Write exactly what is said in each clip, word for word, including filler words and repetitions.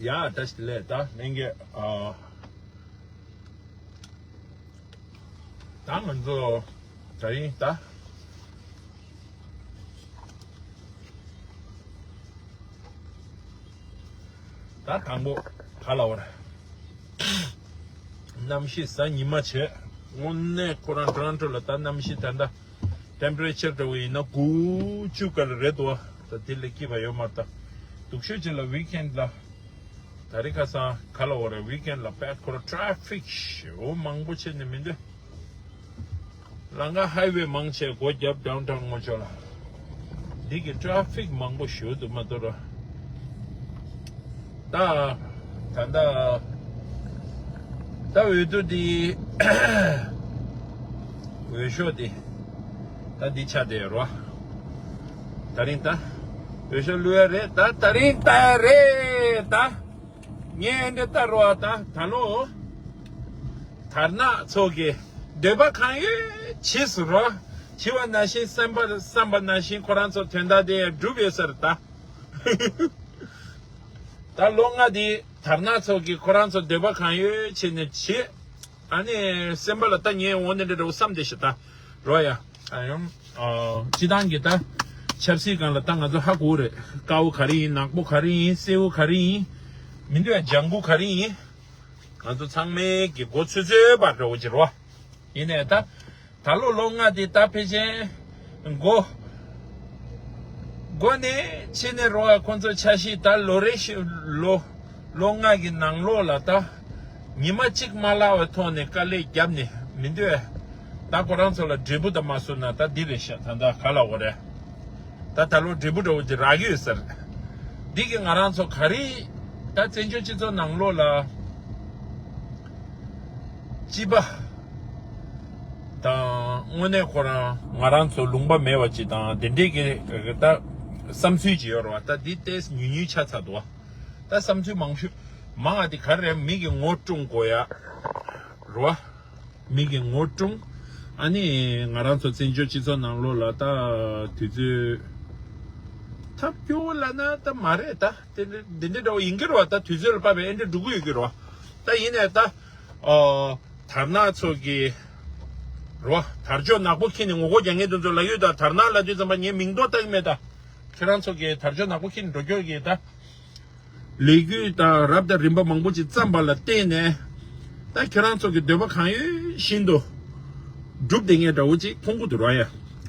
ཡ་བཀྲ་ཤིས་བདེ་ལེགས། ད་ལྷན་རྒྱས། ཨ། ད་ང་ཚོ་ད་རིང་ད། ད་དང་པོ་ག་ལ་བར། གནམ་གཤིས་གཟའ་ཉི་མ་བྱས། དངོས་གནས་ཁོ་རང་ཊོ་རོན་ཊོ་ལ་ད་གནམ་གཤིས་ད་ལྟ་ཊེམ་པ་རེ་ཅར་འདྲ་བོ་ཡིན་ན་དགུ་བཅུ་ག་ལ་རེད་འདུག་ད་དེ་ལས་སྐྱིད་པ་ཡོད་མ་རེད་ད། སྡུག་ཤོས་ཅིག་ལ་ཝིག་ཨེན་ཌི་ལ། ད་རེས་ཁ་སང་ག་ལ་བར་ཝིག་ཨེན་ཌི་ལ་དཔེ་ཁོ་རང་ཊེ་ཕིག་ཞེ་པོ་མང་པོ་བྱས་ནས་མི་འདུག་ལམ་ཁ་ཧའི་ཝེ་མང་ཆེ་སྒོ་བརྒྱབ་ཌའུན་ཊའུན་ངོ་ཅོག་ལ། འདི་གི་ཊེ་ཕིག་མང་པོ་ཞེ་པོ་འདུག་མ་གཏོགས་ར། ད་ད་ད་འོས་བསྡུ་འདི་འོས་ཤོག་འདི་ད་འདི་ཆ་དེ་རོ། ད་རིང་ད་འོས་ཤོག་བླུག་ཡ་རེད། ད་ད་རིང་ད་ཡ་རེད་ད། ངས་འདི་ལྟར་རོ། ད་ད་ལོ་དར་ནག་ཚོ་གི་འདོད་པ་གང་ཡོད་བྱེད་སུ་རོ། བྱི་བ་ནང་བཞིན་སེམས་པ་བསམ་པ་ནང་བཞིན་ཁོ་རང་ཚོ་དོན་དག་དེ་འགྲུབ་ཡོད་ས་རེད་ད། ད་ལོ་ལྔ་འདི་དར་ནག་ཚོ་གི་ཁོ་རང་ཚོ་འདོད་པ་གང་ཡོད་བྱེད་ནས་བྱེད། ཨ་ནི་སེམས་པ་ལ་ད་ངས་འོ་ནི་འདྲ་འདྲ་བོ་བསམ་བསྡད་ཤག་ད་རོ་ཡ། ཨ་ཡང་། ཨ། སྤྱི་བཏང་གི་ད་ཆབ་སྲིད་སྒང་ལ་ད་ང་ཚོ་ཧ་གོ་རེད། དཀར་པོ་ག་རེ་ཡིན། ནག་པོ་ག་རེ་ཡིན། སེར་པོ་ག་རེ་ཡིན། མི་འདུག་ཡ་ལྗང་གུ་ག་རེ་ཡིན། ང་ཚོ་ཚང་མའི་གི་མགོ་ཚོད་ཚོད་པ་འདྲ་བོ་ཅིག་རོ། ཡིན་ནའི་ད་ད་ལོ་ལོ་ལྔ་དེ་ད་ཕལ་ཆེར་མགོ་མགོ་ནས་ཕྱི་ནས་རོ་བ་ཁོང་ཚོ་འཆར་གཞི་ད་ལོ་རེ་ཞིག་ལོ་ལོ་ལྔ་གི་ནང་ལོགས་ལ་ད་ཉི་མ་གཅིག་མ་ལྷག་པའི་ཐོག་ནས་དཀའ་ལས་བརྒྱབ་ནས་མི་འདོད། ད་ཁོ་རང་ཚོ་ལ་འབྲས་བུ་ད་མ་བཟོས་ན་ད་འདི་རེད་ཤག་ད་ད་ག་ལ་འོ་རེད། ད་ད་ལོ་འབྲས་བུ་འདྲ་བོ་ཅིག་རག་གི་ཡོད་ས་རེད། འདི་གི་ང་རང་ཚོ་ག་རེ་ད་བཙན་བྱོལ་སྤྱི་ཚོགས་ནང་ལོགས་ལ་སྤྱི་པ་དང་དངོས་གནས་ཁོ་རང་ང་རང་ཚོ་ལུང་པ་མེད་པ་ཅིག་དང་དེ་འདྲས་ཀྱི་ད་བསམ་ཚུལ་ཅིག་ཡོད་རེད་བ། ད་འདི་ཏོག་ཙམ་ཉུང་ཉུང་ཆགས་ཚར་འདུག་བ། ད་བསམ་ཚུལ་མང་ཤོས་མང་བ་དེ་ག་རེ་རེད། མི་གི་ངོ་སྲུང་དགོས་ཡ་རེད་བ། མི་གི་ངོ་སྲུང་། ཨ་ནི་ང་རང་ཚོ་བཙན་བྱོལ་སྤྱི་ཚོགས་ནང་ལོགས་ལ་ད་དུས་ཚོད་ཐབས་སྐྱོ་བོ་ལབ་ན་ད་མ་རེད། ད་དེ་འདྲ་འདི་འདྲ་འདྲ་བོ་ཡིན་གྱི་རེད་བ། ད་དུས་ཚོད་ལ་དཔག་པའི་ཨེ་འདྲ་འགྲོ་གི་ཡོད་ཀྱི་རེད་བ། ད་ཡིན་ནའི་ད་ཨོ་དར་ནག་ཚོ་གི་རེད་བ། དར་ལྕོག་ནག་པོ་འཁྱེར་ནས་ངོ་རྒོལ་རྒྱག་མཁན་དེ་ཚོ་ལབ་ཡོད། ད་དར་ནག་ལབ་དུས་ཙམ་པ་ངས་མིང་འདོགས་ལྟ་གི་མེད། ད་ཁྱེད་རང་ཚོ་གི་དར་ལྕོག་ནག་པོ་འཁྱེར་ནས་འགྲོ་རྒྱུ་གི་ད། ལས་འགུལ་དང་རབ་དང་རིམ་པ་མང་པོ་ཅིག་བརྩམས་པ་ལ་བརྟེན་ནས། ད་ཁྱེད་རང་ཚོ་གི་འདོད་པ་གང་ཡོད་བཞིན་དུ་སྒྲུབ་བསྡད་མཁན་འདྲ་བོ་ཅིག་མཐོང་གི་འདུག་ར་ཡ།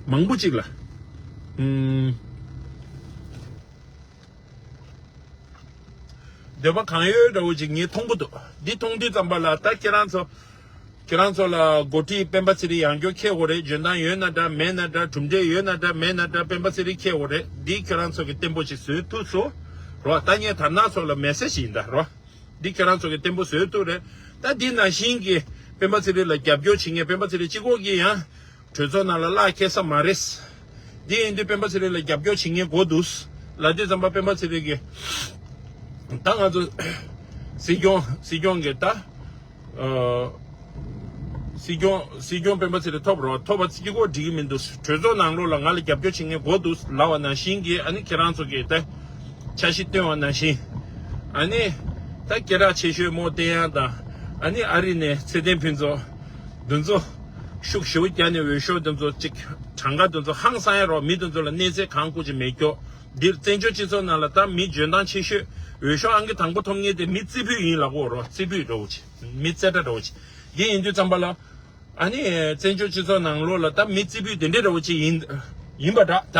མང་པོ་ཅིག་ལ། ཨུམ། འདོད་པ་གང་ཡོད་འདྲ་བོ་ཅིག་ངས་མཐོང་གི་འདུག་འདི་མཐོང་དུས་ཙམ་པ་ལ་ད་ཁྱེད་རང་ཚོ། ཁྱེད་རང་ཚོ་ལ་འགོ་ཁྲིད་སྤེན་པ་ཚེ་རིང་ཡང་བསྐྱར་འཁྱེར་དགོས་རེད། འཇོན་ཐང་ཡོད་ན་འདྲ་མེད་ན་འདྲ། གྲུབ་འབྲས་ཡོད་ན་འདྲ་མེད་ན་འདྲ། སྤེན་པ་ཚེ་རིང་འཁྱེར་དགོས་རེད། འདི་ཁྱེད་རང་ཚོ་གི་བརྟན་པོ་ཞིག་བཟོས་ཐུབ་སོང་རོ། ད་ངས་དར་ནག་ཚོ་ལ་མེ་སེ་ཇི་ཡིན་ད་རོ། འདི་ཁྱེད་རང་ཚོ་གི་བརྟན་པོ་བཟོས་ཐུབ་རེད། ད་འདི་ནང་བཞིན་གྱི་སྤེན་པ་ཚེ་རིང་ལ་རྒྱབ་སྐྱོར་བྱེད་མཁན་སྤེན་པ་ཚེ་རིང་གཅིག་པོ་གིས་ཡང་གྲོས་ཚོགས་ནང་ལ་གླགས་འཁེལ་ས་མ་རེད། འདི་ཡིན་དུས་སྤེན་པ་ཚེ་རིང་ལ་རྒྱབ་སྐྱོར་བྱེད་མཁན་དགོས་འདུག་ལབ་དུས་ཙམ་པ་སྤེན་པ་ཚེ་རིང་གིས་ད་ང་ཚོ་སྲིད་སྐྱོང་སྲིད་སྐྱོང་གིས་ད། ཨ། སྲིད་སྐྱོང་སྲིད་སྐྱོང་སྤེན་པ་ཚེ་རིང་ཐོབ་རོགས། ཐོབ་པ་གཅིག་པོ་འགྲིག་གི་མི་འདུག་གྲོས་ཚོགས་ནང་ལོགས་ལ་ང་ལ་རྒྱབ་སྐྱོར་བྱེད་མཁན་དགོས་འདུག་ལབ་པ་ནང་བཞིན་གྱི། ཨ་ནི་ཁྱེད་རང་ཚོ་གིས་ད་འཆར་གཞི་བཏོན་པ་ནང་བཞིན། ཨ་ནི་ད་སྐད་གྲགས་ཆེ་ཤོས་རྨོ་བསྟན་དབྱངས་དང་། ཨ་ནི་ཨ་རི་ནས་ཚེ་བརྟན་ཕུན་ཚོགས། འདི་ཚོ་ཤུགས་ཞེ་པོ་རྒྱག་ནས་འོས་ཤོག་འདི་ཚོ་གཅིག་གྲངས་ཀ་འདི་ཚོ་ཧང་སང་ཡ་རོགས། མི་འདི་ཚོ་ལ་གནས་ཚད་གང་དགོས་ཀྱི་མེད་ཀྱོག་འདིར་བཙན་བྱོལ་སྤྱི་ཚོགས་ནང་ལ་ད་མི་འཇོན་ཐང་ཆེ་ཤོས། འོས་ཤོག་ཨང་ཀི་དང་པོ་ཐོབ་མཁན་དེ་མི་རྩེ་ཕུད་ཡིན་ལབ་དགོས་རོ། རྩེ་ཕུད་འདྲ་བོ་ཅིག་མི་རྩེ་གྲ་འདྲ་བོ་ཅིག་འདི་ཡིན་དུས་ཙམ་པ་ལ། ཨ་ནི་བཙན་བྱོལ་སྤྱི་ཚོགས་ནང་ལོགས་ལ་ད་མི་རྩེ་ཕུད་དེ་འདྲ་འདྲ་བོ་ཅིག་ཡིན་ཡིན་པ་འདྲ་ད་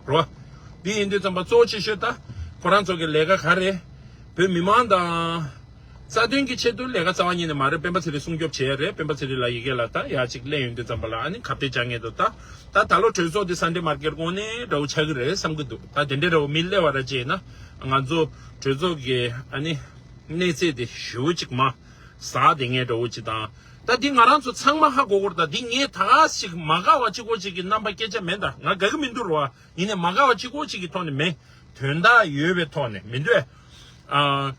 རོ། འདི་ཡིན་དུས་ཙམ་པ་གཙོ་བོ་ཆེ་ཤོས་ད་ཁོ་རང་ཚོ་གི་ལས་ཀ་ག་རེ། བོད་མི་མང་དང་། རྩ་དོན་གྱི་ཆེད་དུ་ལས་ཀ་རྩ་བ་ཉིད་ནས་མ་རེད། སྤེན་པ་ཚེ་རིང་སྲུང་སྐྱོབ་བྱས་རེད། སྤེན་པ་ཚེ་རིང་ལ་ཡི་གེ་ལ་ད་ཡ་གཅིག་སླེབས་ཡོང་དུས་ཙམ་པ་ལ་ཨ་ནི་ཁ་གཏད་བཅག་མཁན་དུ་ད། ད་ད་ལོ་གྲོས་ཚོགས་འདི་སན་ཌེ་མར་ཀེཊ་དངོས་གནས་འདྲ་བོ་ཆགས་ཀྱི་རེད་བསམ་གྱི་འདུག་ད་དེ་འདྲའི་འདྲ་བོ་མི་སླེབས་པ་རེད་ཅེ་ན། ང་ཚོ་གྲོས་ཚོགས་ཀྱི་ཨ་ནི་གནས་ཚད་དེ་ཞེ་པོ་ཅིག་མ་ཟག་བསྡད་མཁན་འདྲ་བོ་ཅིག་དང་། ད་འདི་ང་རང་ཚོ་ཚང་མ་ཧ་གོ་གི་རེད། ད་འདི་ངས་ད་ཞིག་མ་དགའ་བ་གཅིག་པོ་ཅིག་གི་རྣམ་པ་སྐད་ཆ་མེད། ད་ང་དགའ་གི་མི་འདུག་རོ། ཡིན་ནའི་མ་དགའ་བ་གཅིག་པོ་ཅིག་གི་ཐོག་ནས་མེད། དོན་དག་ཡོད་པའི་ཐོག་ནས་མི་འདུག་ཨ།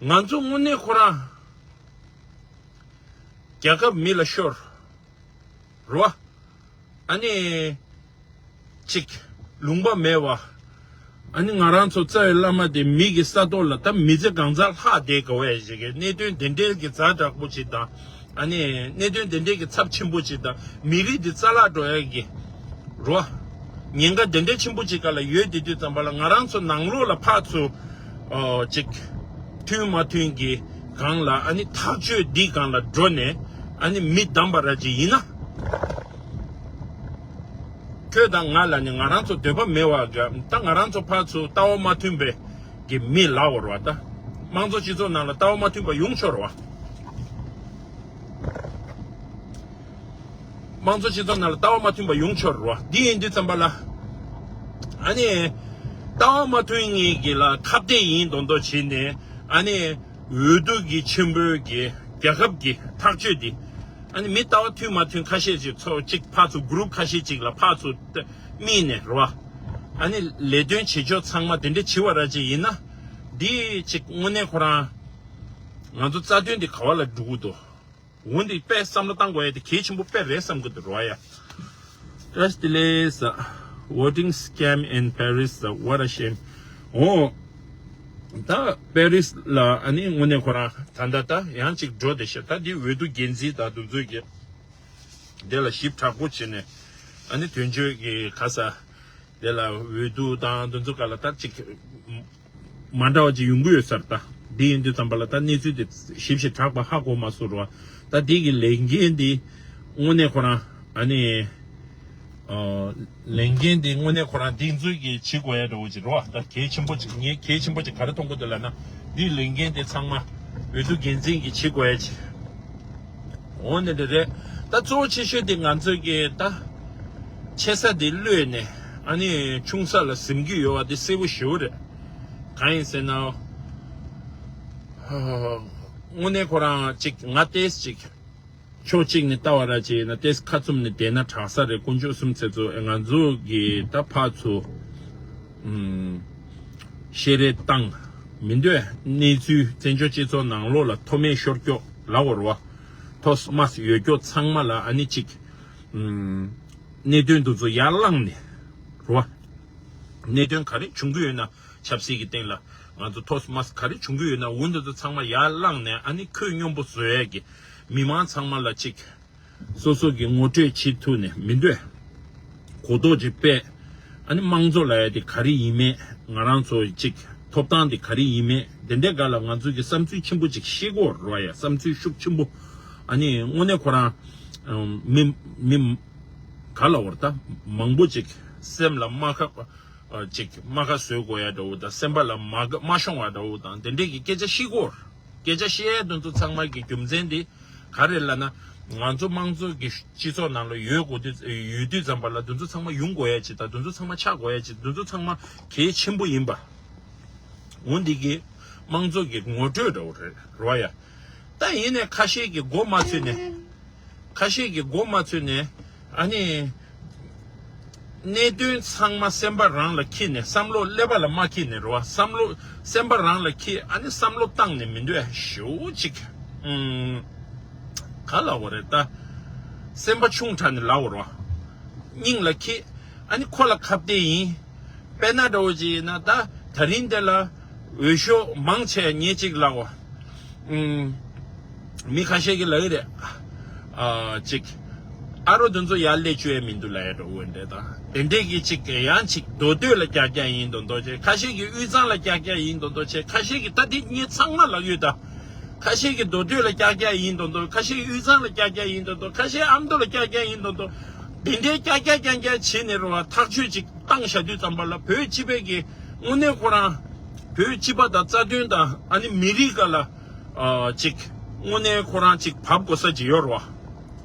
ང་ཚོ་དངོས་གནས་ཁོ་རང་རྒྱལ་ཁབ་མི་ལ་ཤོར་རོ། ཨ་ནི་ཅིག་ལུང་པ་མེད་པ། ཨ་ནི་ང་རང་ཚོ་རྩ་བའི་བླ་མ་དེ་མི་གི་ས་ཐོག་ལ་ད་མི་ཚེ་གང་ཚར་ལྷག་བསྡད་དགོས་པ་ཡ་ཞིག་གི་གནད་དོན་དེ་འདྲའི་གི་ཛ་དྲག་པོ་ཅིག་དང་། ཨ་ནི་གནད་དོན་དེ་འདྲའི་གི་ཚབས་ཆེན་པོ་ཅིག་དང་། མི་རིགས་འདི་རྩ་བརླག་འགྲོ་ཡ་གི་རོ། ཉེན་ཁ་དེ་འདྲའི་ཆེན་པོ་ཅིག་སྒང་ལ་ཡོད་དེ་དུས་ཙམ་པ་ལ། ང་རང་ཚོ་ནང་ལོགས་ལ་ཕར་ཚུར་ཨོ་ཅིག་མཐུན་མ་མཐུན་གི་སྒང་ལ། ཨ་ནི་ཐག་གཅོད་འདི་སྒང་ལ་འགྲོ་ནས། ཨ་ནི་མི་བདམས་པ་ར་ཅིག་ཡིན་ན། ཁྱོད་དང་ང་ལ་ནི་ང་རང་ཚོ་འདོད་པ་མེད་པ་ག་ད་ང་རང་ཚོ་ཕར་ཚུར་ལྟ་བ་མ་མཐུན་པའི་གི་མི་ལབ་དགོས་རེད་བ། ད་དམངས་གཙོ་སྤྱི་ཚོགས་ནང་ལ་ལྟ་བ་མ་མཐུན་པ་ཡོང་ཆོག་རེད་བ། དམངས་གཙོ་སྤྱི་ཚོགས་ནང་ལ་ལྟ་བ་མ་མཐུན་པ་ཡོང་ཆོག་རེད་བ། འདི་ཡིན་དུས་ཙམ་པ་ལ། ཨ་ནི་ལྟ་བ་མ་མཐུན་ངེས་ཀྱི་ལ་ཁ་གཏད་ཡིན་མདོག་མདོག་བྱས་ནས། ཨ་ནི་འོས་བསྡུ་གི་ཆེན་པོའི་གི་རྒྱལ་ཁབ་ཀྱི་ཐག་གཅོད་འདི། ཨ་ནི་མི་ལྟ་བ་མཐུན་མ་མཐུན་ཁ་ཤས་ཅིག་ཚོ་གཅིག་ཕར་ཚུར་གུ་རུབ་ཁ་ཤས་ཅིག་ལ་ཕར་ཚུར་ཏེ་དམིགས་ནས་རེད་བ། ཨ་ནི་ལས་དོན་བྱེད་ཕྱོགས་ཚང་མ་དེ་འདྲ་བྱེད་པ་ར་ཅིག་ཡིན་ན། འདི་ཅིག་དངོས་གནས་ཁོ་རང་ང་ཚོ་རྩ་དོན་འདི་ག་བ་ལ་འགྲོ་གི་འདུག་འོ་འདི་དཔེ་བསམ་བློ་བཏང་དགོས་ཡ་དེ་གལ་ཆེན་པོ་དཔེ་རེད་བསམ་གི་འདུག་རོ་ཡ། བཀྲ་ཤིས་བདེ་ལེགས། Voting scam in Paris, what a shame. འོ། ད་པེ་རིས་ལ་ཨ་ནི་དངོས་གནས་ཁོ་རང་ད་ལྟ་ད་ཡང་ཅིག་འགྲོ་བསྡད་ཤག་ད་འདི་འོས་བསྡུ་འགན་འཛིན་དང་དེ་ཚོས་ཀྱི་དེ་ལ་ཞིབ་དྲག་པོ་བྱས་ནས། ཨ་ནི་དོན་གཅོད་ཀྱི་ག་ས་དེ་ལ་འོས་བསྡུ་དང་དེ་ཚོ་ག་ལ་ད་ཅིག་མ་འདྲ་བ་ཅིག་ཡོང་གི་ཡོད་ས་རེད། ད་འདི་ཡིན་དུས་ཙམ་པ་ལ་ད་གནས་ཚུལ་དེ་ཞིབ་ཞིབ་དྲག་པ་ཧ་གོ་མ་སོང་རོ། ད་འདི་གི་ལས་འགན་འདི་དངོས་གནས་ཁོ་རང་ཨ་ནི། ཨ། ལས་འགན་དེ་དངོས་གནས་ཁོ་རང་འདི་ཚོས་ཀྱིས་བྱེད་དགོས་ཡ་འདྲ་བོ་ཅིག་རེད་བ། ད་གལ་ཆེན་པོ་ཅིག་ངས་གལ་ཆེན་པོ་ཅིག་ག་རེ་མཐོང་གི་འདུག་ལབ་ན། འདིའི་ལས་འགན་དེ་ཚང་མ་འོས་བསྡུ་འགན་འཛིན་གྱིས་བྱེད་དགོས་ཡ་ཅིག་འོ་ནི་འདྲ་རེད། ད་གཙོ་བོ་ཆེ་ཤོས་དེ་ང་ཚོས་ཀྱིས་ད་ཆེ་ས་དེ་གློད་ནས། ཨ་ནི་ཆུང་ས་ལ་ཟིན་གྱི་ཡོད་པ་དེ་གསལ་པོ་ཞེ་པོ་རེད། གང་ཡིན་ཟེར་ན། དངོས་གནས་ཁོ་རང་ཅིག་ང་ཏོག་ཙམ་ཅིག་ཕྱོགས་གཅིག་ནས་ལྟ་བ་ར་ཅིག་ཡིན་ན་ཏོག་ཙམ་ཁ་བཙུམ་ནས་བསྡད་ན་དྲག་ས་རེད། དཀོན་མཆོག་གསུམ་ཚེ་ཚོ་ང་ཚོ་གི་ད་ཕར་ཚུར་ཨུམ། བཤད་རེས་བཏང་མི་འདོད། གནས་ཚུལ་བཙན་བྱོལ་སྤྱི་ཚོགས་ནང་ལོགས་ལ་མཐོ་དམན་ཤོར་སྐྱོ་ལབ་དགོས་རེད་བ། མཐོ་དམའ་ཡོད་སྐྱོ་ཚང་མ་ལ་ཨ་ནི་ཅིག་ཨུམ། གནད་དོན་དེ་ཚོ་ཡར་བསླངས་ནས་རེད་བ། གནད་དོན་ག་རེ་བྱུང་གི་ཡོད་ན། ཆབ་སྲིད་ཀྱི་སྟེང་ལ་ང་ཚོ་མཐོ་དམའ་ག་རེ་བྱུང་གི་ཡོད་ན། འོ་འདི་ཚོ་ཚང་མ་ཡར་བསླངས་ནས། ཨ་ནི་ཁོད་སྙོམས་པོ་བཟོ་ཡས་ཀྱི་མི་མང་ཚང་མ་ལ་ཅིག་སོ་སོ་གི་ངོ་སྤྲོད་བྱེད་ཐུབ་ནས་མི་འདོད། གོ་རྟོགས་ཅིག་སྤེལ། ཨ་ནི་དམངས་གཙོ་ལབ་ཡ་དེ་ག་རེ་ཡིན་མེད། ང་རང་ཚོ་ཅིག་ཐོབ་ཐང་དེ་ག་རེ་ཡིན་མེད། དེ་འདྲའི་སྒང་ལ་ང་ཚོ་གི་བསམ་ཚུལ་ཆེན་པོ་ཅིག་བཤད་དགོས་རེད་བ་ཡ། བསམ་ཚུལ་ཤུགས་ཆེན་པོ། ཨ་ནི་དངོས་གནས་ཁོ་རང་ཨམ། མི་མི་ག་ལབ་དགོས་རེད། ད་མང་པོ་ཅིག་སེམས་ལ་རྨ་ཁ། ཨ། ཅིག་རྨ་ཁ་བཟོ་དགོས་ཡ་འདྲ་བོ་དང་། སེམས་པ་ལ་མ་དགའ་མ་ཤོང་བ་འདྲ་བོ་དང་། དེ་འདྲས་ཀྱི་སྐད་ཆ་བཤད་ཀྱི་ཡོད་རེད། སྐད་ཆ་བཤད་ཡ་དེ་ཚོ་ཚང་མ་གི་རྒྱུ་མཚན་དེ་ག་རེ་ལབ་ན། ང་ཚོ་དམངས་གཙོ་གི་སྤྱི་ཚོགས་ནང་ལ་ཡོད་དགོས་དུས། ཡོད་དུས་ཙམ་པ་ལ་དེ་ཚོ་ཚང་མ་ཡོང་དགོས་ཡ་ཅིག་དང་། དེ་ཚོ་ཚང་མ་ཆགས་དགོས་ཡ་ཅིག་དེ་ཚོ་ཚང་མ་གལ་ཆེན་པོ་ཡིན་པ། འོ་འདི་གི་དམངས་གཙོ་གི་ངོ་སྤྲོད་འདྲ་བོ་རེད་རེད་བ་ཡ། ད་ཡིན་ནའི་ཁ་ཤས་ཀྱིས་མགོ་མ་ཚོས་ནས། ཁ་ཤས་ཀྱིས་མགོ་མ་ཚོས་ནས། ཨ་ནི། གནད་དོན་ཚང་མ་སེམས་པ་རང་ལ་འཁྱེར་ནས། བསམ་བློ་ཀླད་པ་ལ་མ་འཁྱེར་ནས་རེད་བ། བསམ་བློ་སེམས་པ་རང་ལ་འཁྱེར། ཨ་ནི་བསམ་བློ་བཏང་ནས་མི་འདོད་ཞེ་པོ་ཅིག་ཨུམ། ག་ལབ་དགོས་རེད་ད། སེམས་པ་ཆུང་དྲགས་ནས་ལབ་དགོས་རེད་བ། སྙིང་ལ་འཁྱེར། ཨ་ནི་ཁོ་ལ་ཁ་གཏད་ཡིན། དཔེར་ན་འདྲ་བོ་ཅིག་ཡིན་ན། ད་ད་རིང་འདི་ལ་འོས་ཤོག་མང་ཆེ་ངས་ཅིག་ལབ་དགོས། ཨུམ། མི་ཁ་ཤས་ཀྱིས་ལབ་ཀྱི་རེད། ཨ། ཅིག་ཨ་རོ་དེ་ཚོ་ཡར་སླེབས་བཅུག་ཡས་མི་འདུག་ལབ་ཡས་འདྲ་བོ་འདྲ་དང་། དེ་འདྲས་ཀྱི་ཅིག་ཡང་ཅིག་མདོ་སྟོད་ལ་ཀྱག་ཀྱག་ཡིན་མདོག་མདོག་བྱས། ཁ་ཤས་ཀྱིས་དབུས་གཙང་ལ་ཀྱག་ཀྱག་ཡིན་མདོག་མདོག་བྱས། ཁ་ཤས་ཀྱིས། ད་འདི་ངས་ཚང་མ་ལབ་ཡོད་ད། ཁ་ཤས་ཀྱིས་མདོ་སྟོད་ལ་ཀྱག་ཀྱག་ཡིན་མདོག་མདོག་ཁ་ཤས་ཀྱིས་དབུས་གཙང་ལ་ཀྱག་ཀྱག་ཡིན་མདོག་མདོག་ཁ་ཤས་ཨ་མདོ་ལ་ཀྱག་ཀྱག་ཡིན་མདོག་མདོག་དེ་འདྲའི་ཀྱག་ཀྱག་ཀྱག་ཀྱག་བྱས་ནས་རེད་བ། ཐག་གཅོད་ཅིག་བཏང་བཞག་དུས་ཙམ་པ་ལ། བོད་སྤྱི་པའི་གི་དངོས་གནས་ཁོ་རང་བོད་སྤྱི་པ་དང་རྩ་དོན་དང་། ཨ་ནི་མི་རིགས་སྒང་ལ། ཨ། ཅིག་དངོས་གནས་ཁོ་རང་ཅིག་བབས་དགོས་ས་ཅིག་ཡོད་རེད་བ།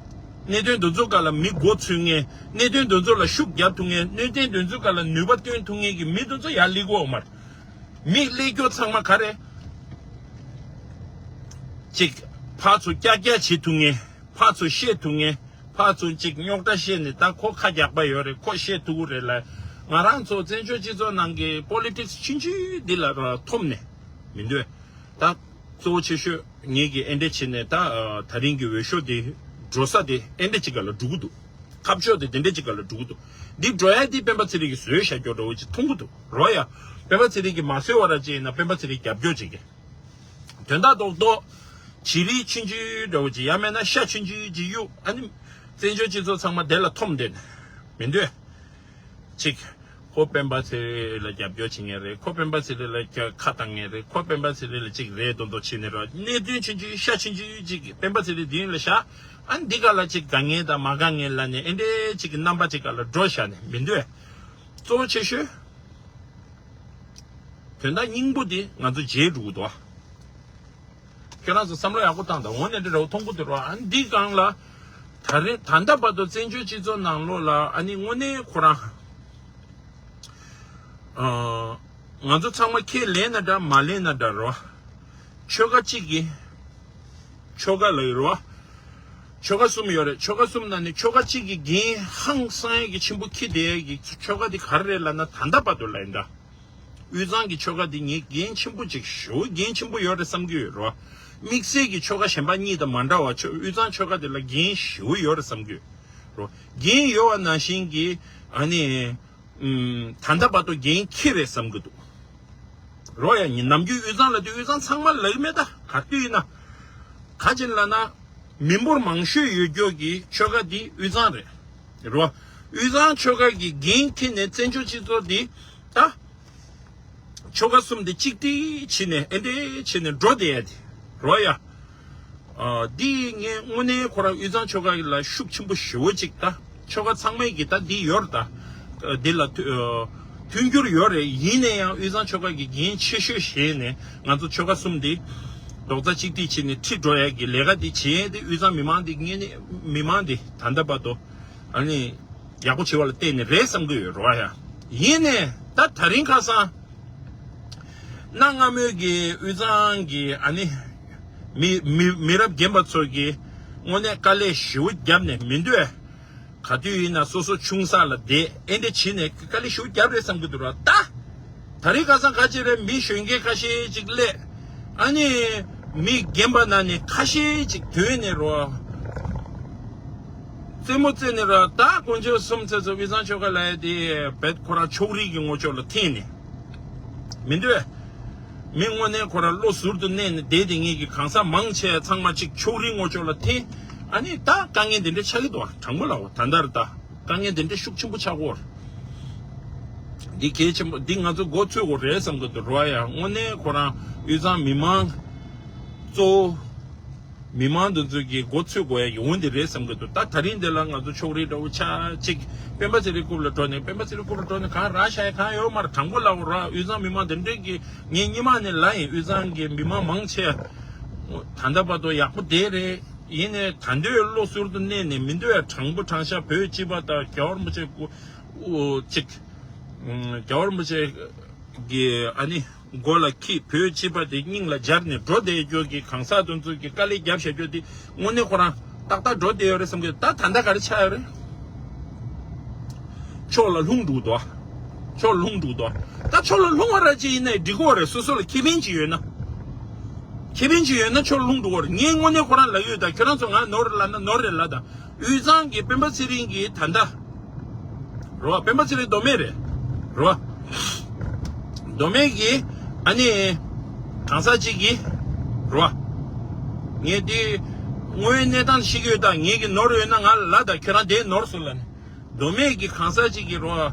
གནད་དོན་དེ་ཚོ་སྒང་ལ་མི་མགོ་ཚོས་མཁན། གནད་དོན་དེ་ཚོ་ལ་ཤུགས་རྒྱབ་ཐུབ་མཁན། གནད་དོན་དེ་ཚོ་སྒང་ལ་ནུས་པ་བཏོན་ཐུབ་མཁན་གྱི་མི་དེ་ཚོ་ཡར་སླེབས་དགོས་མ་རེད། མི་སླེབས་རྒྱུ་ཚང་མ་ག་རེ། ཅིག་ཕར་ཚུར་ཀྱག་ཀྱག་བྱེད་ཐུབ་མཁན། ཕར་ཚུར་བཤད་ཐུབ་མཁན། ཕར་ཚུར་ཅིག་རྙོག་དྲ་བཤད་ནས། ད་ཁོ་ཁ་རྒྱག་པ་ཡོད་རེད། ཁོ་བཤད་ཐུབ་ཀྱི་རེད་ལབ། ང་རང་ཚོ་བཙན་བྱོལ་སྤྱི་ཚོགས་ནང་གི་པོ་ལི་ཊིག་སི་ཆུང་ཆུང་འདི་ལ་ར་འཐོམས་ནས་མི་འདོད། ད་གཙོ་བོ་ཆེ་ཤོས་ངེད་ཀྱིས་ཨེ་འདྲ་བྱས་ནས། ད་ད་རིང་གི་འོས་ཤོག་འདི་འགྲོ་ས་དེ་ཨེ་འདྲ་ཅིག་སྒང་ལ་འགྲོ་གི་འདུག་ཁ་ཕྱོགས་དེ་དེ་འདྲ་ཅིག་ག་ལ་འགྲོ་གི་འདུག་འདི་འགྲོ་ཡ་འདི་སྤེན་པ་ཚེ་རིང་གིས་བཟོས་བཞག་རྒྱུ་འདྲ་བོ་ཅིག་མཐོང་གི་འདུག་རོ་ཡ། སྤེན་པ་ཚེ་རིང་གིས་མ་བཟོས་པ་ར་ཅིག་ཡིན་ན་སྤེན་པ་ཚེ་རིང་རྒྱབ་སྐྱོར་བྱེད་མཁན། དོན་དག་རྡོག་རྡོག་བྱི་རིལ་ཆུང་ཆུང་འདྲ་བོ་ཅིག་ཡང་མིན་ན་ཤ་ཆུང་ཆུང་ཅིག་གཡུག་ཨ་ནི། བཙན་བྱོལ་སྤྱི་ཚོགས་ཚང་མ་དེ་ལ་འཐོམ་བསྡད་ནས་མི་འདོད། གཅིག་ཁོ་སྤེན་པ་ཚེ་རིང་ལ་རྒྱབ་སྐྱོར་བྱེད་མཁན་རེད། ཁོ་སྤེན་པ་ཚེ་རིང་ལ་ཁ་བཏང་མཁན་རེད། ཁོ་སྤེན་པ་ཚེ་རིང་ལ་གཅིག་རེད་མདོག་མདོག་བྱེད་ནས་རོ། གནད་དོན་ཆུང་ཆུང་ཤ་ཆུང་ཆུང་གཅིག་སྤེན་པ་ཚེ་རིང་མདུན་ལ་བཞག་ཨ་ནི་འདི་ག་ལ་གཅིག་དགའ་མཁན་དང་མ་དགའ་མཁན་ལབ་ནས་ཨེ་འདྲའི་གཅིག་གི་རྣམ་པ་གཅིག་ག་ལ་འགྲོ་བཞག་ནས་མི་འདོད། གཙོ་བོ་ཆེ་ཤོས། དོན་དག་སྙིང་པོ་འདི་ང་ཚོ་བརྗེད་འགྲོ་གི་འདུག་ཨ། ཁྱོད་རང་ཚོ་བསམ་བློ་ཡག་པོ་བཏང་དང་། འོ་ནས་འདི་ར་བ་མཐོང་གི་འདུག་ར། ཨ་འདི་སྒང་ལ་ད་རེས་ད་ལྟ་བར་དུ་བཙན་བྱོལ་སྤྱི་ཚོགས་ནང་ལོགས་ལ་ཨ་ནི་དངོས་གནས་ཁོ་རང་ཨ་ང་ཚོ་ཚང་མ་ཁས་ལེན་ན་འདྲ་མ་ལེན་ན་འདྲ་ར། ཆོལ་ཁ་གཅིག་གི་ཆོལ་ཁ་ལ་ཡོད་ར། ཆོལ་ཁ་གསུམ་ཡོད་རེད། ཆོལ་ཁ་གསུམ་ནང་ནས་ཆོལ་ཁ་གཅིག་གི་འགན་ཧང་སང་ཡ་གི་ཆེན་པོ་འཁྱེར་བསྡད་ཡ་གི་ཆོལ་ཁ་དེ་ག་རེ་རེད་ལབ་ན་ད་ལྟ་བར་དུ་ལ་ཡིན་ད། དབུས་གཙང་གི་ཆོལ་ཁ་འདི་ངས་འགན་ཆེན་པོ་ཅིག་ཞེ་པོ་འགན་ཆེན་པོ་ཡོད་རེད་བསམ་གྱི་ཡོད་རོ། དམིགས་བསལ་གྱི་ཆོལ་ཁ་གཞན་པ་གཉིས་དང་མ་འདྲ་བ་ཆོ་དབུས་གཙང་ཆོལ་ཁ་འདི་ལ་འགན་ཞེ་པོ་ཡོད་རེད་བསམ་གྱི་ཡོད་རོ། འགན་ཡོད་པ་ནང་བཞིན་གྱི་ཨ་ནི་ཨུམ་ད་ལྟ་བར་དུ་འགན་འཁྱེར་རེད་བསམ་གྱི་འདུག་རོ། ཡ་ནི་ནམ་རྒྱུན་དབུས་གཙང་ལབ་དུས་དབུས་གཙང་ཚང་མ་ལབ་ཀྱི་མེད་ད། ག་དུས་ཡིན་ན་ག་ཅིག་ལབ་ན་མི་འབོར་མང་ཤོས་ཡོད་རྒྱུ་གི་ཆོལ་ཁ་འདི་དབུས་གཙང་རེད་རོ། དབུས་གཙང་ཆོལ་ཁ་གི་འགན་འཁྱེར་ནས་བཙན་བྱོལ་སྤྱི་ཚོགས་འདི་ད། ཆོལ་ཁ་གསུམ་དེ་གཅིག་སྒྲིལ་བྱས་ནས་ཨེ་འདྲས་བྱས་ནས་འགྲོ་བསྡད་ཡ་དེ་རོ་ཡ། ཨ་འདི་ངས་དངོས་གནས་ཁོ་རང་དབུས་གཙང་ཆོལ་ཁ་ལ་ཤུགས་ཆེན་པོ་ཞེ་པོ་ཅིག་ད་ཆོལ་ཁ་ཚང་མས་ཀྱི་ད་འདི་ཡོད་རེད་ད། འདི་ལ་མཐུན་འགྱུར་ཡོད་རེད། ཡིན་ན་ཡང་དབུས་གཙང་ཆོལ་ཁ་གི་འགན་ཆེ་ཤོས་བཞེས་ནས་ང་ཚོ་ཆོལ་ཁ་གསུམ་འདི་རྡོག་རྩ་གཅིག་སྒྲིལ་བྱས་ནས་ཁྲིད་འགྲོ་ཡ་གི་ལས་ཀ་འདི་བྱས་ཏེ་དབུས་གཙང་མི་མང་འདི་ངས་ནི་མི་མང་འདི་ད་ལྟ་བར་དུ་ཨ་ནི་ཡག་པོ་བྱེད་པ་ལ་བརྟེན་ནས་རེད་བསམ་གི་ཡོད་རེད་བ་ཡ། ཡིན་ནས་ད་ད་རིང་ཁ་སང་། གནའ་སྔ་མོའི་གི་དབུས་གཙང་གི་ཨ་ནི་མི་མི་མི་རབས་རྒན་པ་ཚོ་གི་དངོས་གནས་དཀའ་ལས་ཞེ་པོ་བརྒྱབ་ནས་མི་འདོད། ག་དུས་ཡིན་ན་སོ་སོ་ཆུང་ས་ལ་བསྡད་ཨེ་འདྲ་བྱས་ནས་དཀའ་ལས་ཞེ་པོ་བརྒྱབ་རེད་བསམ་གི་འདུག་ར་ད། ད་རེས་ཁ་སང་ཁ་ཅིག་རེད། མི་གཞོན་སྐྱེས་ཁ་ཤས་ཅིག་སླེབས། ཨ་ནི་མི་རྒན་པ་ན་ནི་ཁ་ཤས་ཅིག་ཐོན་ནས་རོ། རྩེད་མོ་རྩེ་ནས་ར་ད་དཀོན་མཆོག་གསུམ་ཚེ་ཚོ་དབུས་གཙང་ཆོལ་ཁ་ལ་ཡ་དེ་བེད་ཁོ་རང་ཕྱོགས་རིས་ཀྱི་ངོ་ཕྱོགས་ལ་འཐེན་ནས་མི་འདོད། མི་དངོས་གནས་ཁོ་རང་བློ་ཟུར་དུ་གནས་ནས་བསྡད་དེ་ངེད་ཀྱི་གང་ཟག་མང་ཆེ་ཚང་མ་གཅིག་ཕྱོགས་རིས་ངོ་ཕྱོགས་ལ་འཐེན། ཨ་ནི་ད་དཀའ་ངལ་འདི་འདྲ་ཆགས་ཀྱི་འདུག་ཨ། དྲང་པོ་ལབ་འོ་ད་ལྟར་ད་དཀའ་ངལ་འདི་འདྲ་ཤུགས་ཆེན་པོ་ཆགས་ཀྱི་ཡོད་རེད། འདི་གལ་ཆེན་པོ་འདི་ང་ཚོ་མགོ་ཚོས་དགོས་རེད་བསམ་གི་འདུག་རོ་ཡ། དངོས་གནས་ཁོ་རང་དབུས་གཙང་མི་མང་གཙོ་བོ། མི་མང་འདི་ཚོ་གི་མགོ་ཚོས་དགོས་ཡ་གི་འོ་འདི་རེད་བསམ་གི་འདུག་ད་ད་རིང་འདི་ལ་ང་ཚོ་ཕྱོགས་རིས་འདྲ་བོ་ཆ་གཅིག་སྤེན་པ་ཚེ་རིང་རྐུབ་ལ་འགྲོ་ནས་སྤེན་པ་ཚེ་རིང་རྐུབ་ལ་འགྲོ་ནས་གང་རག་ཤ་ཡ་གང་ཡོད་མ་རེད། དྲང་པོ་ལབ་ར་དབུས་གཙང་མི་མང་འདི་འདྲས་ཀྱི་ངས་སྔོན་མ་ནས་ལབ་ཡིན། དབུས་གཙང་གི་མི་མང་མང་ཆེ་ད་ལྟ་བར་དུ་ཡག་པོ་བསྡད་རེད། ཡིན་ནས་ད་འདོད་བློ་ཟུར་དུ་གནས་ནས་མི་འདོད་ཡ་དྲང་པོ་དྲང་བཞག་བོད་སྤྱི་པ་དང་རྒྱལ་བ་རིན་པོ་ཆེ་སྐུ་གཅིག་རྒྱལ་བ་རིན་པོ་ཆེ་གི་ཨ་ནི་མགོ་ལ་འཁྱེར་བོད་སྤྱི་པ་དེ་སྙིང་ལ་སྦྱར་ནས་འགྲོ་བསྡད་རྒྱུ་གི་གང་ཟག་དེ་ཚོ་གི་དཀའ་ལས་རྒྱབ་བཞག་རྒྱུ་དེ་དངོས་གནས་ཁོ་རང་ཏག་ཏག་འགྲོ་བསྡད་ཡོད་རེད་བསམ་གི། ད་ད་ལྟ་ག་རེ་ཆགས་ཡོད་རེད། ཕྱོགས་ལ་ལྷུང་འགྲོ་འདུག་ཕྱོགས་ལ་ལྷུང་འགྲོ་འདུག་ད་ཕྱོགས་ལ་ལྷུང་བ་ར་ཅིག་ཡིན་ན་འགྲིག་གི་རེད། སོ་སོ་ལ་ཁེ་ཕན་ཅིག་ཡོད་ན། ཁེ་ཕན་ཅིག་ཡོད་ན་ཕྱོགས་ལ་ལྷུང་འགྲོ་གི་རེད། ངས་དངོས་གནས་ཁོ་རང་ལབ་ཡོད། ད་ཁྱོད་རང་ཚོ་ང་ནོར་རེད་ལབ་ན་ནོར་རེད་ལབ་ད། དབུས་གཙང་གི་སྤེན་པ་ཚེ་རིང་གི་ད་ལྟ། རེད་བ། སྤེན་པ་ཚེ་རིང་མདོ་སྨད་རེད། རེད་བ། མདོ་སྨད་ཀྱི་ཨ་ནི་གང་ཟག་ཅིག་གིས་རེད་བ། ངས་འདི་དངོས་ཡོད་གནས་སྟངས་ཤེས་ཀྱི་ཡོད། ད་ངེད་ཀྱི་ནོར་ཡོད་ན་ང་ལ་ལབ། ད་ཁྱོད་རང་དེ་ནོར་སོང་ལབ་ནས། མདོ་སྨད་ཀྱི་གང་ཟག་ཅིག་གིས་རེད་བ།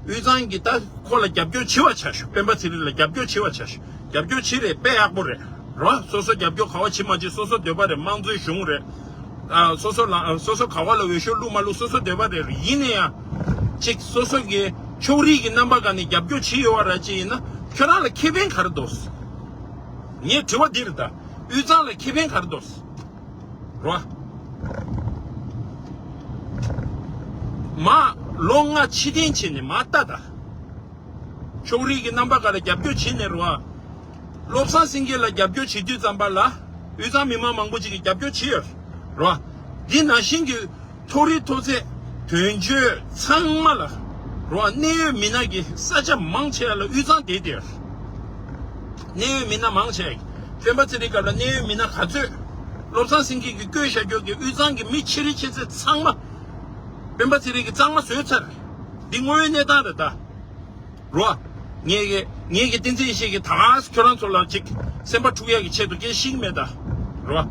དབུས་གཙང་གི་ད་ཁོ་ལ་རྒྱབ་སྐྱོར་བྱེད་པ་ཆ་ཞུ། སྤེན་པ་ཚེ་རིང་ལ་རྒྱབ་སྐྱོར་བྱེད་པ་ཆ་ཞུ། རྒྱབ་སྐྱོར་བྱེད་རེད། དཔེ་ཡག་པོ་རེད། རེད་བ། སོ་སོ་རྒྱབ་སྐྱོར་ག་བ་བྱེད་མ་བྱེད་སོ་སོ་འདོད་པ་རེད། དམངས་གཙོའི་གཞུང་རེད། ཨ་སོ་སོ་ལ་ཨ་སོ་སོ་ག་བ་ལ་འོས་ཤོག་བླུགས་མ་བླུགས་སོ་སོ་འདོད་པ་རེད། ཡིན་ན་ཡང་ཅིག་སོ་སོ་གི་ཕྱོགས་རིས་ཀྱི་རྣམ་པ་ག་ནས་རྒྱབ་སྐྱོར་བྱེད་ཡོད་པ་ར་ཅིག་ཡིན་ན་ཁྱོད་རང་ལ་ཁེ་ཕན་ག་རེ་འདུག་ངའི་དྲི་བ་འདི་རེད་ད། དབུས་གཙང་ལ་ཁེ་ཕན་ག་རེ་འདུག་རེད་བ། མ་ལོ་ལྔ་ཕྱིར་འཐེན་བྱས་ནས་མ་ལྟ་ད། ཕྱོགས་རིས་ཀྱི་རྣམ་པ་ག་ལ་རྒྱབ་སྐྱོར་བྱས་ནས་རེད་བ། བློ་བཟང་སེང་གེ་ལ་རྒྱབ་སྐྱོར་བྱེད་དུས་ཙམ་པ་ལ་དབུས་གཙང་མི་མང་མང་པོ་ཅིག་གིས་རྒྱབ་སྐྱོར་བྱས་ཡོད་རེད་བ། འདི་ནང་བཞིན་གྱི་མཐོ་རིས་མཐོ་ཚད་དོན་གཅོད་ཚང་མ་ལ་རེད་བ། གནད་ཡོད་མི་སྣ་གི་ས་ཆ་མང་ཆེ་བ་ལ་དབུས་གཙང་བསྡད་དེ་ཡོད་རེད། གནད་ཡོད་མི་སྣ་མང་ཆེ་བ་སྤེན་པ་ཚེ་རིང་སྐབས་ལ་གནད་ཡོད་མི་སྣ་ག་ཚོད་བློ་བཟང་སེང་གེ་གིས་བསྐོས་བཞག་རྒྱུ་གི་དབུས་གཙང་གི་མི་ཆེ་རིགས་ཆེ་ཚད་ཚང་མ། སྤེན་པ་ཚེ་རིང་གིས་གཙང་མ་བཟོས་ཚར། འདི་དངོས་ཡོད་གནས་སྟངས་རེད་ད། རོ། ངས་ཀྱི་ངས་ཀྱི་བསྟན་འཛིན་ཡེ་ཤེས་ཀྱིས་ད་ག་ཁྱོད་རང་ཚོ་ལ་ཅིག་སེམས་པ་འཁྲུག་ཡག་གི་ཆེད་དུ་སྐད་ཤིག་མེད་ད། རོ།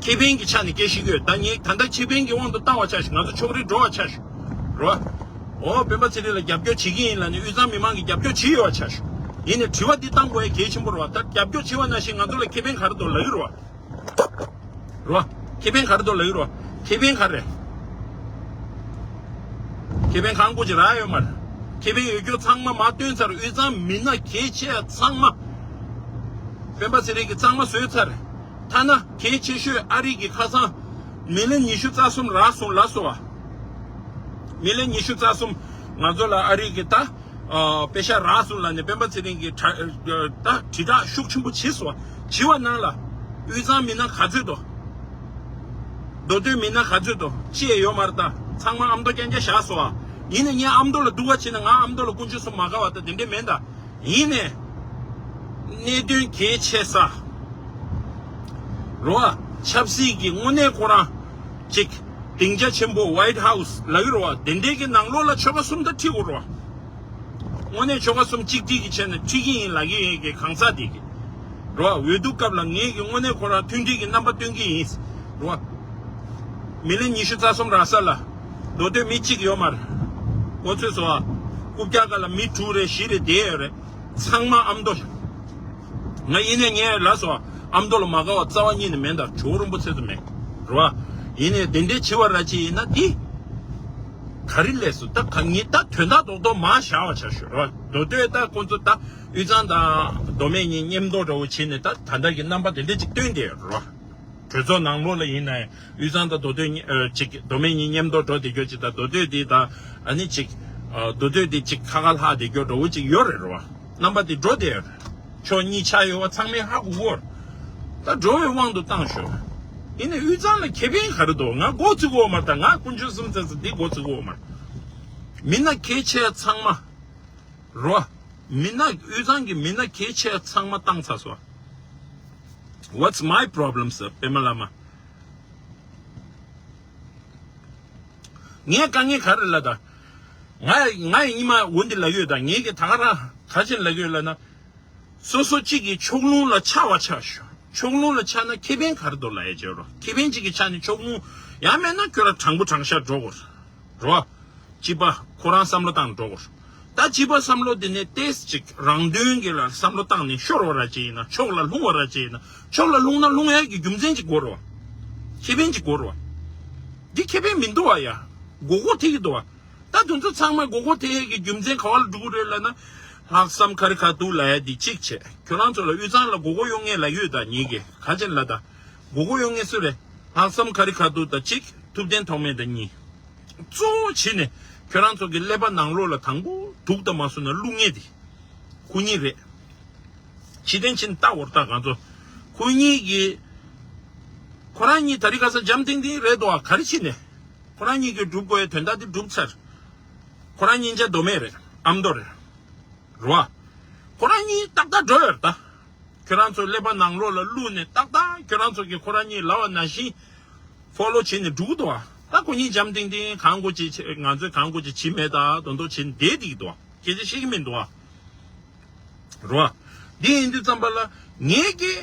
ཁེ་ཕན་གྱི་ཆ་ནས་སྐད་ཤིག་ཡོད་ད། ངས་ད་ལྟ་ཁེ་ཕན་གྱི་དབང་དུ་བཏང་བ་ཆ་ཞིག་ང་ཚོ་ཕྱོགས་རིས་འགྲོ་བ་ཆ་ཞིག་རོ། འོ་སྤེན་པ་ཚེ་རིང་ལ་རྒྱབ་སྐྱོར་བྱེད་ཀྱི་ཡིན་ལབ་ནས་དབུས་གཙང་མི་མང་གིས་རྒྱབ་སྐྱོར་བྱེད་ཡོད་བ་ཆ་ཞིག་ཡིན་ནས་དྲི་བ་འདི་བཏང་དགོས་ཡ་གལ་ཆེན་པོ་རེད་བ། ད་རྒྱབ་སྐྱོར་བྱེད་བ་ནང་བཞིན་ང་ཚོ་ལ་ཁེ་ཕན་ག་རེ་འདུག་ལབ་ཀྱི་རེད་བ། རོ། ཁེ་ཕན་ག་རེ་འདུག་ལབ་ཀྱི་རོ། ཁེ་ཕན་ག་རེ། ཁེ་ཕན་གང་དགོས་ཀྱི་རག་ཡོད་མ་རེད། ཁེ་ཕན་ཡོད་རྒྱུ་ཚང་མ་མ་བཏོན་ཚར། དབུས་གཙང་མི་སྣ་གལ་ཆེ་ཚང་མ། སྤེན་པ་ཚེ་རིང་གིས་གཙང་མ་བཟོས་ཚར། ཐ་ན་གལ་ཆེ་ཤོས་ཨ་རི་གི་ཁ་སང་མི་ལི་ཉི་ཤུ་རྩ་གསུམ་རག་སོང་ལབ་སོང་བ། མི་ལི་ཉི་ཤུ་རྩ་གསུམ་ང་ཚོ་ལ་ཨ་རི་གི་ད། ཨ། པེ་ཤ་རག་སོང་ལབ་ནས་སྤེན་པ་ཚེ་རིང་གིས་དྲ་ད་དྲིལ་བསྒྲགས་ཤུགས་ཆེན་པོ་བྱས་སོང་བ། བྱས་པ་ནང་ལ་དབུས་གཙང་མི་སྣ་ག་ཚོད་དོ། མདོ་སྟོད་མི་སྣ་ག་ཚོད་དོ། ཅི་ཡང་ཡོད་མ་རེད་ད། ཚང་མ་ཨ་མདོ་རྐྱང་རྐྱང་བཞག་སོང་བ། ཡིན་ནའི་ངས་ཨ་མདོ་ལ་སྡུག་པ་བྱས་ན་ང་ཨ་མདོ་ལ་དཀོན་མཆོག་གསུམ་མ་དགའ་བ་ད་དེ་འདྲས་མེད་ད། ཡིན་ནའི། གནད་དོན་གལ་ཆེ་ས། རོ། ཆབ་སྲིད་ཀྱི་དངོས་གནས་ཁོ་རང་ཅིག་སྡིངས་ཆ་ཆེན་པོ་White House་ལབ་ཀྱི་རེད་བ། དེ་འདྲའི་གི་ནང་ལོགས་ལ་ཆོལ་ཁ་གསུམ་ད་ཁྲིད་དགོས་རེད་བ། དངོས་གནས་ཆོལ་ཁ་གསུམ་གཅིག་སྒྲིལ་གྱི་ཆ་ནས་ཁྲིད་ཀྱི་ཡིན་ལབ་ཀྱི་ཡོད་ཀྱི་གང་ཟག་དེ་གི་རེད་བ། འོས་བསྡུ་སྐབས་ལ་ངས་ཀྱི་དངོས་གནས་ཁོ་རང་མཐུན་སྒྲིལ་གྱི་རྣམ་པ་སྟོན་གྱི་ཡིན་རེད་བ། མི་ལི་ཉི་ཤུ་རྩ་གསུམ་རག་ས་ལ་མདོ་སྟོད་མི་གཅིག་ཡོད་མ་རེད། གོ་ཚོད་སོང་བ། རྐུབ་བཀྱག་སྒང་ལ་མི་དྲུག་རེ་བཞི་རེ་བསྡད་ཡོད་རེད། ཚང་མ་ཨ་མདོ། ང་ཡིན་ནའི་ངས་ལབ་སོང་བ། ཨ་མདོ་ལ་མ་དགའ་བ་རྩ་བ་ཉིད་ནས་མེད་ད། ཇོ་བོ་རིན་པོ་ཆེ་ཚོ་མེད། རེད་བ། ཡིན་ནའི་དེ་འདྲའི་བྱེད་པ་ར་ཅིག་ཡིན་ན་འདི། ག་རེ་ལས་སོ་ད་ག་ངས་ད་དོན་དག་རྡོག་རྡོག་མར་བཞག་པ་ཆ་ཞུ་རེད་བ། མདོ་སྟོད་ད་ཁོ་ཚོ་ད་དབུས་གཙང་དང་མདོ་སྨད་གཉིས་མཉམ་འགྲོ་འདྲ་བོ་བྱས་ནས་ད་ད་ལྟ་གི་རྣམ་པ་དེ་འདྲ་ཅིག་སྟོན་བསྡད་ཡོད་རེད་བ། གྲོས་ཚོགས་ནང་ལོགས་ལ་ཡིན་ནའི་དབུས་གཙང་དང་མདོ་སྟོད་གཉིས་ཨ་ཅིག་མདོ་སྨད་གཉིས་མཉམ་དུ་འགྲོ་བསྡད་རྒྱུ་ཅིག་དང་མདོ་སྟོད་དེ་དང་ཨ་ནི་ཅིག་ཨ་མདོ་སྟོད་དེ་ཅིག་ཁ་ཁ་ལྷག་བསྡད་རྒྱུ་འདྲ་བོ་ཅིག་ཡོད་རེད་རེད་བ། རྣམ་པ་དེ་འགྲོ་བསྡད་ཡོད་རེད། ཕྱོགས་གཉིས་ཆགས་ཡོད་པ་ཚང་མས་ཧ་གོ་གི་ཡོད་རེད། ད་འགྲོ་བའི་དབང་དུ་བཏང་ཤོག་ཡིན་ནའི་དབུས་གཙང་ལ་ཁེ་ཕན་ག་རེ་འདུག་ང་མགོ་ཚོས་ཀྱི་ཡོད་མ་རེད། ད་ང་དཀོན་མཆོག་གསུམ་ཚེ་ཚེ་འདི་མགོ་ཚོས་ཀྱི་ཡོད་མ་རེད། མི་སྣ་གལ་ཆེ་ཚང་མ། རོ། མི་སྣ་དབུས་གཙང་གི་མི་སྣ་གལ་ཆེ་ཚང་མ་བཏང་ཚར་སོང་། What's my problem ཟེར་པད་མ་བླ་མ། ངས་དཀའ་ངལ་ག་རེ་ལབ་ད། ང་ང་ཡི་ཉི་མ་འོ་འདི་ལབ་ཡོད་ད། ངས་ཀྱི་ད་ག་རང་ག་ཅིག་ལབ་ཡོད་ལབ་ན། སོ་སོ་གཅིག་གིས་ཕྱོགས་ལྷུང་ལ་ཆགས་པ་ཆགས་ཤོག་ཕྱོགས་ལྷུང་ལ་ཆགས་ན་ཁེ་ཕན་ག་རེ་འདུག་ལབ་ཡ་བྱེད་རོགས། ཁེ་ཕན་གཅིག་གི་ཆ་ནས་ཕྱོགས་ལྷུང་ཡང་མེད་ན་ཁྱོད་རང་དྲང་པོ་དྲང་བཞག་འགྲོ་དགོས་རོགས། སྤྱི་པ་ཁོ་རང་བསམ་བློ་བཏང་འགྲོ་དགོས། ད་སྤྱི་པ་བསམ་བློ་དེ་ནས་ཏེས་ཅིག་རང་དོན་གྱི་ལ་བསམ་བློ་བཏང་ནས་ཤོར་བ་ར་ཅིག་ཡིན་ན་ཕྱོགས་ལ་ལྷུང་བ་ར་ཅིག་ཡིན་ན་ཕྱོགས་ལ་ལྷུང་ན་ལྷུང་ཡ་གི་རྒྱུ་མཚན་ཅིག་དགོས་རོགས། ཁེ་ཕན་ཅིག་དགོས་རོགས། འདི་ཁེ་ཕན་མི་འདུག་བ་ཡ། མགོ་སྐོར་ཐེབས་ཀྱི་འདུག་བ། ད་དེ་ཚོ་ཚང་མ་མགོ་སྐོར་ཐེབས་ཡས་ཀྱི་རྒྱུ་མཚན་ག་བ་ལ་འགྲོ་གི་རེད་ལབ་ན། ལྷག་བསམ་ཁ་རི་ཁ་ཐུག་ལབ་ཡས་འདི་གཅིག་བྱས། ཁྱོད་རང་ཚོ་ལ་དབུས་གཙང་ལ་མགོ་སྐོར་གཡོག་མཁན་ལབ་ཡོད་ད། ངེད་ཀྱིས་ག་ཅན་ལབ་ད། མགོ་སྐོར་གཡོག་མཁན་སུ་རེད། ལྷག་བསམ་ཁ་རི་ཁ་ཐུག་དང་གཅིག་ཐུབ་བསྟན་ཐོགས་མེད་དང་གཉིས། གཙོ་བོ་བྱས་ནས་ཁྱོད་རང་ཚོ་གི་ཀླད་པ་ནང་ལོགས་ལ་དང་པོ་དུག་དང་མ་སོང་ན་བླུག་མཁན་དེ། ཁོ་གཉིས་རེད། ཕྱི་དོན་ཕྱིན་ལྟ་འོར་ལྟ་གང་ཚོ། ཁོ་གཉིས་ཀྱིས། ཁོ་རང་གཉིས་ད་རི་ཁ་སང་འཇམ་ཐིང་ཐིང་རེད་དོ་ག་རེ་བྱས་ནས། ཁོ་རང་གཉིས་ཀྱིས་སྒྲུབ་དགོས་ཡའི་དོན་དག་དེ་སྒྲུབ་ཚར། ཁོ་རང་གཉིས་ཆ་མདོ་སྨད་རེད། ཨ་མདོ་རེད། རོ། ཁོ་རང་གཉིས་ཏག་ཏག་འགྲོ་ཡོད་རེད་ད། ཁྱོད་རང་ཚོ་ཀླད་པ་ནང་ལོགས་ལ་བླུགས་ནས་ཏག་ཏག་ཁྱོད་རང་ཚོ་གིས་ཁོ་རང་གཉིས་ལབ་པ་ནང་བཞིན་ཕོ་ལོ་བྱས་ནས་འགྲོ་གི་འདུག་བ། ད་ཁོ་གཉིས་འཇམ་ཐིང་ཐིང་གང་དགོས་ཅིག་བྱེད། ང་ཚོས་གང་དགོས་ཅིག་བྱེད་མེད་ད་དོན་དོ་བྱས་ནས་བསྡད་བསྡད་ཀྱི་འདུག་བ། སྐད་ཆ་བཤད་ཀྱི་མི་འདུག་བ། རོ། འདི་ཡིན་དུས་ཙམ་པ་ལ་ངེད་ཀྱིས་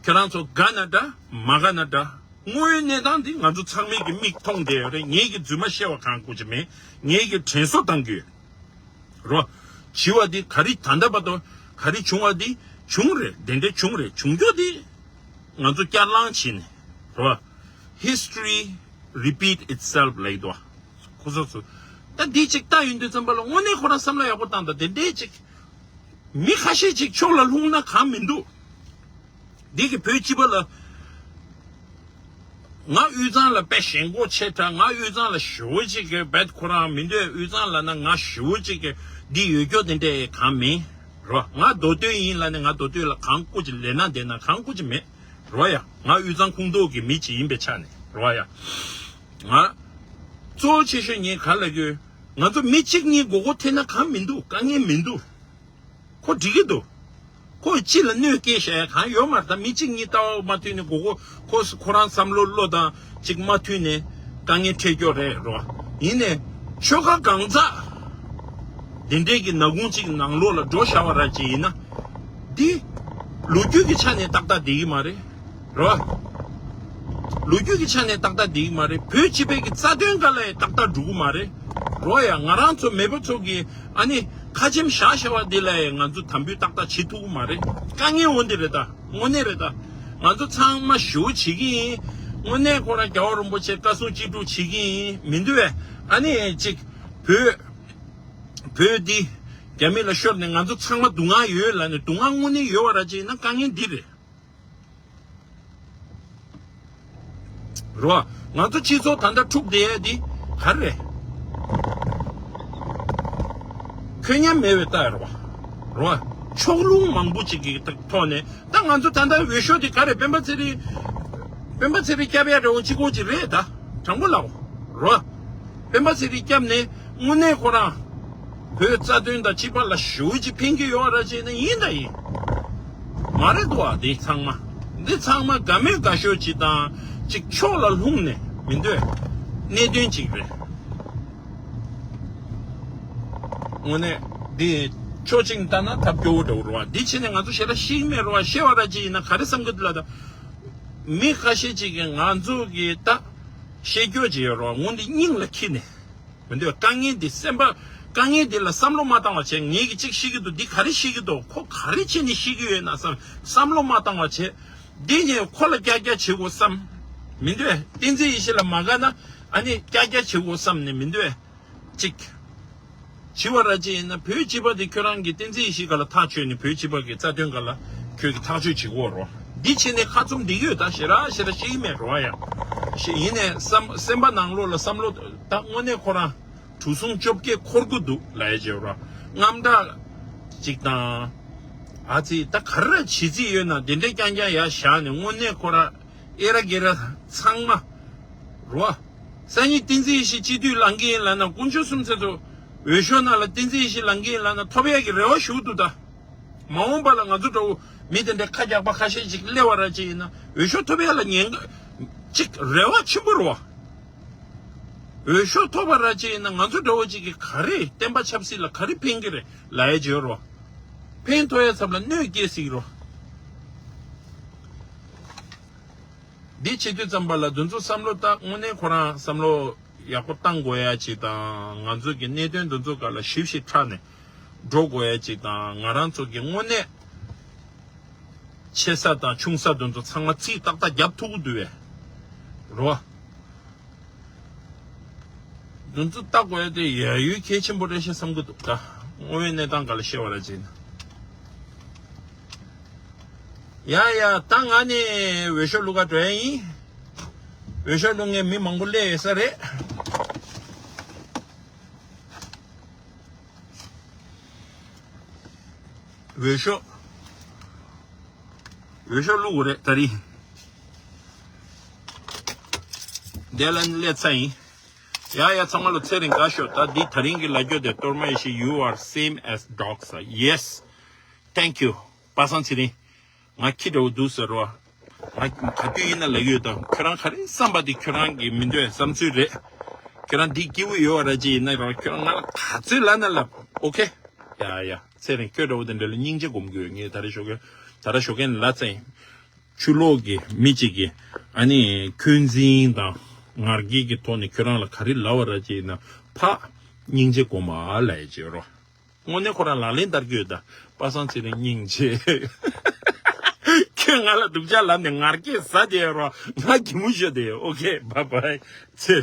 ཁྱོད་རང་ཚོ་དགའ་ན་འདྲ་མ་དགའ་ན་འདྲ། དངོས་ཡོད་གནས་སྟངས་འདི་ང་ཚོ་ཚང་མས་ཀྱི་མིག་མཐོང་བསྡད་ཡོད་རེད། ངེད་ཀྱིས་རྫུན་མ་བཤད་པ་གང་དགོས་ཀྱི་མེད། ངེད་ཀྱིས་དྲན་གསོ་བཏང་གི་ཡོད། རོ། བྱི་བ་འདི་ག་རེ་ད་ལྟ་བར་དུ་ག་རེ་བྱུང་བ་འདི་བྱུང་རེད། དེ་འདྲ་བྱུང་རེད། བྱུང་རྒྱུ་འདི་ང་ཚོ་བསྐྱར་ལངས་བྱས་ནས་རོ། History repeat itself ལབ་ཀྱི་འདུག་བ། ཁོ་ཚོ་ཚོ། ད་འདི་ཅིག་ལྟ་ཡོང་དུས་ཙམ་པ་ལ་དངོས་གནས་ཁོ་རང་བསམ་བློ་ཡག་པོ་བཏང་དང་དེ་འདྲའི་ཅིག་མི་ཁ་ཤས་ཅིག་ཕྱོགས་ལ་ལྷུང་ན་གང་མི་འདུག་འདི་གི་བོད་སྤྱི་པ་ལ། ང་དབུས་གཙང་ལ་དཔེ་ཞེན་ཁོག་ཆེ་དྲགས། ང་དབུས་གཙང་ལ་ཞེ་པོ་ཅིག་གི་རྦད་ཁོ་རང་མི་འདོད། དབུས་གཙང་ལབ་ན་ང་ཞེ་པོ་ཅིག་གི་འདི་ཡོད་རྒྱུ་དེ་འདྲས་གང་མིན། རོ། ང་མདོ་སྟོད་ཡིན་ལབ་ནས་ང་མདོ་སྟོད་ལ་གང་དགོས་ཀྱི་ལས་ན་བསྡད་ན་གང་དགོས་ཀྱི་མེད། རོ་ཡ། ང་དབུས་གཙང་ཁོངས་གཏོགས་ཀྱི་མི་ཅིག་ཡིན་པའི་ཆ་ནས་རོ་ཡ། ང་གཙོ་བོ་ཆེ་ཤོས་ངས་ག་ལབ་ཀྱི་ཡོད། ང་ཚོ་མི་གཅིག་གཉིས་མགོ་སྐོར་ཐེབས་ན་གང་མི་འདུག་དཀའ་ངལ་མི་འདུག་ཁོ་འགྲིག་གི་འདུག་ཁོས་སྤྱི་ལ་གནོད་སྐྱེལ་བཞག་ཡ་གང་ཡོད་མ་རེད། ད་མི་གཅིག་གཉིས་ལྟ་བ་མ་མཐུན་ནས་མགོ་སྐོར་ཁོ་ཁོ་རང་བསམ་བློ་བློ་དང་གཅིག་མ་མཐུན་ནས་དཀའ་ངལ་འཕྲད་རྒྱུ་རེད་རོ། ཡིན་ནས་ཆོལ་ཁ་གང་ཟག་དེ་འདྲས་ཀྱི་ནག་ཁུང་གཅིག་ནང་ལོགས་ལ་འགྲོ་བཞག་པ་ར་ཅིག་ཡིན་ན། འདི་ལོ་རྒྱུས་ཀྱི་ཆ་ནས་ཏག་ཏག་བསྡད་ཀྱི་མ་རེད། རོ། ལོ་རྒྱུས་ཀྱི་ཆ་ནས་ཏག་ཏག་བསྡད་ཀྱི་མ་རེད། བོད་སྤྱི་པའི་གི་རྩ་དོན་སྒང་ལ་ཡང་ཏག་ཏག་འགྲོ་གི་མ་རེད། རོ་ཡ། ང་རང་ཚོ་མེས་པོ་ཚོ་གི་ཨ་ནི་ཁ་ཆེམས་བཞག་བཞག་པ་འདི་ལ་ཡང་ང་ཚོ་དམ་འབུལ་ཏག་ཏག་བྱེད་ཐུབ་ཀྱི་མ་རེད། དཀའ་ངལ་འོ་འདི་རེད་ད། དངོས་གནས་རེད་ད། ང་ཚོ་ཚང་མ་ཞུ་བྱེད་ཀྱི་ཡིན། དངོས་གནས་ཁོ་རང་རྒྱལ་བ་རིན་པོ་ཆེ་བཀའ་གསུང་ཅི་སྒྲུབ་བྱེད་ཀྱི་ཡིན་མི་འདུག་བས། ཨ་ནི་ཅིག་བོད་བོད་འདི་རྒྱ་མི་ལ་ཤོར་ནས་ང་ཚོ་ཚང་མ་སྡུག་བསྔལ་ཡོད་ལབ་ནས་སྡུག་བསྔལ་དངོས་གནས་ཡོད་པ་ར་ཅིག་ཡིན་ན་དཀའ་ངལ་འདི་རེད། རོ། ང་ཚོ་སྤྱི་ཚོགས་ད་ལྟ་འཁྲུག་བསྡད་ཡ་འདི་ག་རེ་རེད། འཁོན་ཉམས་མེད་པའི་རྟགས་རེད་བ། རོ། ཕྱོགས་ལྷུང་མང་པོ་ཅིག་གི་ཐོག་ནས་ད་ང་ཚོ་ད་ལྟ་འོས་ཤོག་འདི་ག་རེ་སྤེན་པ་ཚེ་རིང་། སྤེན་པ་ཚེ་རིང་སྐྱབས་ཡ་འདྲ་བོ་གཅིག་པོ་ཅིག་རེད་ད། དྲང་པོ་ལབ། རོ། སྤེན་པ་ཚེ་རིང་སྐྱབས་ནས་དངོས་གནས་ཁོ་རང་བོད་རྩ་དོན་དང་སྤྱི་པ་ལ་ཞེ་པོ་ཅིག་ཕན་གྱི་ཡོད་ར་བྱས་ན་ཡིན་ད་ཡིན། མ་རེད་འདུག་བ། འདི་ཚང་མ་འདི་ཚང་མ་དགའ་མོས་དགའ་ཤོས་ཅིག་དང་ཅིག་ཕྱོགས་ལ་ལྷུང་ནས་མི་འདོད་གནད་དོན་ཅིག་རེད། དངོས་གནས་འདི་ཕྱོགས་གཅིག་ནས་ལྟ་ན་ཐབས་སྐྱོ་བོ་འདྲ་བོ་རེད་བ། འདི་བྱས་ནས་ང་ཚོ་ཞེ་དྲག་ཤེས་ཀྱི་མེད་རེད་བ། ཤེས་པ་ར་ཅིག་ཡིན་ན་ག་རེ་བསམ་གྱི་འདུག་ལབ་ད། མི་ཁ་ཤས་ཅིག་གིས་ང་ཚོ་གི་ད་ཤེས་རྒྱུ་ཅིག་ཡོད་རེད་བ། དངོས་འདི་སྙིང་ལ་འཁྱེར་ནས། མི་འདོད་དཀའ་ངལ་འདི་སེམས་པ། དཀའ་ངལ་འདི་ལ་བསམ་བློ་མ་བཏང་བ་བྱས། ངེད་ཀྱིས་གཅིག་ཤེས་ཀྱི་འདུག་འདི་ག་རེ་ཤེས་ཀྱི་འདུག་ཁོ་ག་རེ་བྱས་ནས་ཤེས་ཀྱི་ཡོད་ན་བསམ། བསམ་བློ་མ་བཏང་བ་བྱས། འདི་ནས་ཁོ་ལ་ཀྱག་ཀྱག་བྱེད་དགོས་བསམ། མི་འདོད། བསྟན་འཛིན་ཡེ་ཤེས་ལ་མ་དགའ་ན་ཨ་ནི་ཀྱག་ཀྱག་བྱེད་དགོས་བསམ་ནས་མི་འདོད། གཅིག་བྱེད་པ་ར་ཅིག་ཡིན་ན་བོད་སྤྱི་པ་དེ་ཁྱོད་རང་གིས་བསྟན་འཛིན་ཡེ་ཤེས་སྒང་ལ་ཐག་ཆོད་ནས་བོད་སྤྱི་པ་གི་རྩ་དོན་སྒང་ལ་ཁྱོད་ཀྱིས་ཐག་གཅོད་བྱེད་དགོས་རོ། འདི་བྱས་ནས་ཁ་བཙུམ་བསྡད་ཀྱི་ཡོད་ད། ཞེ་དྲག་ཞེ་དྲག་ཤེས་ཀྱི་མེད་རོ་ཡ། ཤེས་ཡིན་ནས་བསམ་སེམས་པ་ནང་ལོགས་ལ་བསམ་བློ་ད་དངོས་གནས་ཁོ་རང་གྲུ་གཟུངས་བཅོ་བརྒྱད་འཁོར་གྱི་འདུག་ལབ་ཡ་བྱེད་རོ། དངངས་སྐྲག་ཅིག་དང་། ཨ་ཙི་ད་ག་རེ་བྱེད་རྩིས་ཡོད་ན་དེ་འདྲས་རྐྱང་རྐྱང་ཡར་བཞག་ནས་དངོས་གནས་ཁོ་རང་ཨེ་ར་གེ་ར་ཚང་མ་རོ། སང་ཉིན་བསྟན་འཛིན་ཡེ་ཤེས་སྤྱི་འཐུས་ལངས་ཀྱི་ཡིན་ལབ་ན། དཀོན་མཆོག་གསུམ་ཚེ་ཚོ་འོས་ཤོག་ནང་ལ་བསྟན་འཛིན་ཡེ་ཤེས་ལངས་ཀྱི་ཡིན་ལབ་ན་ཐོབ་ཡག་གི་རེ་བ་ཞུ་འདུག་ད། མ་འོངས་པ་ལ་ང་ཚོ་འདྲ་བོ་མི་དེ་འདྲའི་ཁ་རྒྱག་པ་ཁ་ཤས་ཅིག་སླེབས་པ་ར་ཅིག་ཡིན་ན་འོས་ཤོག་ཐོབ་ཡག་ལ་ཉེན་ཁ་ཅིག་རེ་བ་ཆེན་པོ་རེད་བ། འོས་ཤོག་ཐོབ་པ་ར་ཅིག་ཡིན་ན་ང་ཚོ་འདྲ་བོ་ཅིག་གིས་ག་རེ་བསྟན་པ་ཆབ་སྲིད་ལ་ག་རེ་ཕན་གྱི་རེད་ལབ་ཡག་བྱེད་རོ། ཕན་ཐོགས་ཡག་ཚབ་ལ་གནོད་སྐྱེལ་སྲིད་རོ། འདི་བྱེད་དུས་ཙམ་པ་ལ་འདི་ཚོ་བསམ་བློ་བཏང་། དངོས་གནས་ཁོ་རང་བསམ་བློ་ཡག་པོ་བཏང་དགོས་ཡ་ཅིག་དང་། ང་ཚོ་གི་གནད་དོན་འདི་ཚོ་སྒང་ལ་ཞིབ་ཞིབ་ཕྲ་ནས་འགྲོ་དགོས་ཡ་ཅིག་དང་། ང་རང་ཚོ་གི་དངོས་གནས་ཆེ་ས་དང་ཆུང་ས་འདི་ཚོ་ཚང་མ་རྩིས་ཏག་ཏག་རྒྱབ་ཐུབ་ཀྱི་འདུག་བས། རོ། འདི་ཚོ་བལྟ་དགོས་ཡ་དེ་ཡ་ཡུལ་གལ་ཆེན་པོ་རེད་ཤག་བསམ་གྱི་འདུག་ད་དངོས་ཡོད་གནས་སྟངས་སྒང་ལ་བཤད་པ་ར་ཅིག་ན། ཡ་ཡ། ད་ང་ནི་འོས་ཤོག་བླུག་ག་འགྲོ་ཡ་ཡིན། འོས་ཤོག་བླུག་མཁན་མི་མང་པོ་སླེབས་ཡོད་ས་རེད། འོས་ཤོག་འོས་ཤོག་བླུག་དགོས་རེད་ད་རིང་། དེ་ལ་སླེབས་ཚར་ཡིན། ཡ་ཡ། ཚང་མ་ལ་ཚེ་རིང་དགའ་ཤོག་ད་འདི་ད་རིང་གི་ལ་རྒྱོ་དེ་གཏོར་མ་ཡེ་ཤེས། You are same as dogs. Yes. Thank you. པ་སངས་ཚེ་རིང་། ང་ཁྱི་འདྲ་བོ་འདུག་ཟེར་རོ། ང་ག་དུས་ཡིན་ན་ལབ་ཡོད་ད། ཁྱོད་རང་ག་རེ་བསམ་པ་དེ་ཁྱོད་རང་གི་མི་འདོད་བསམ་ཚུལ་རེད། ཁྱོད་རང་འདི་སྐྱིད་པོ་ཡོད་པ་ར་ཅིག་ཡིན་ན་རོ། ཁྱོད་རང་ང་ལ་ག་ཚོད་ལབ་ན་ལབ། ཨོ་ཁེ། ཡ་ཡ། ཚེ་རིང་ཁྱོད་འདྲ་བོ་དེ་འདྲ་ལ་སྙིང་རྗེ་སྒོམ་དགོས། ངས་ད་རེས་ཞོགས་ཀས་ད་རེས་ཞོགས་ཀས་ལབ་ཚར་ཡིན། ཕྱི་ལོགས་ཀྱི་མི་གཅིག་གིས་ཨ་ནི་འཁོན་འཛིན་དང་ངར་སྐད་ཀྱི་ཐོག་ནས་ཁྱོད་རང་ལ་ག་རེ་ལབ་པ་ར་ཅིག་ཡིན་ན་ཕ་སྙིང་རྗེ་སྒོམ་ཨ་ལབ་ཡ་བྱེད་རོ། དངོས་གནས་ཁོ་རང་ལག་ལེན་བསྟར་གྱི་ཡོད་ད། པ་སངས་ཚེ་རིང་སྙིང་རྗེ། ཁྱོད་ང་ལ་སྡུག་ཅག་ལབ་ནས་ངར་སྐད་ཟ་བསྡད་ཡོད་རོ། ང་གད་མོ་ཤོར་བསྡད་ཡོད། ཨོ་ཁེ། བཱའི་བཱའི། ཚེ་རིང་།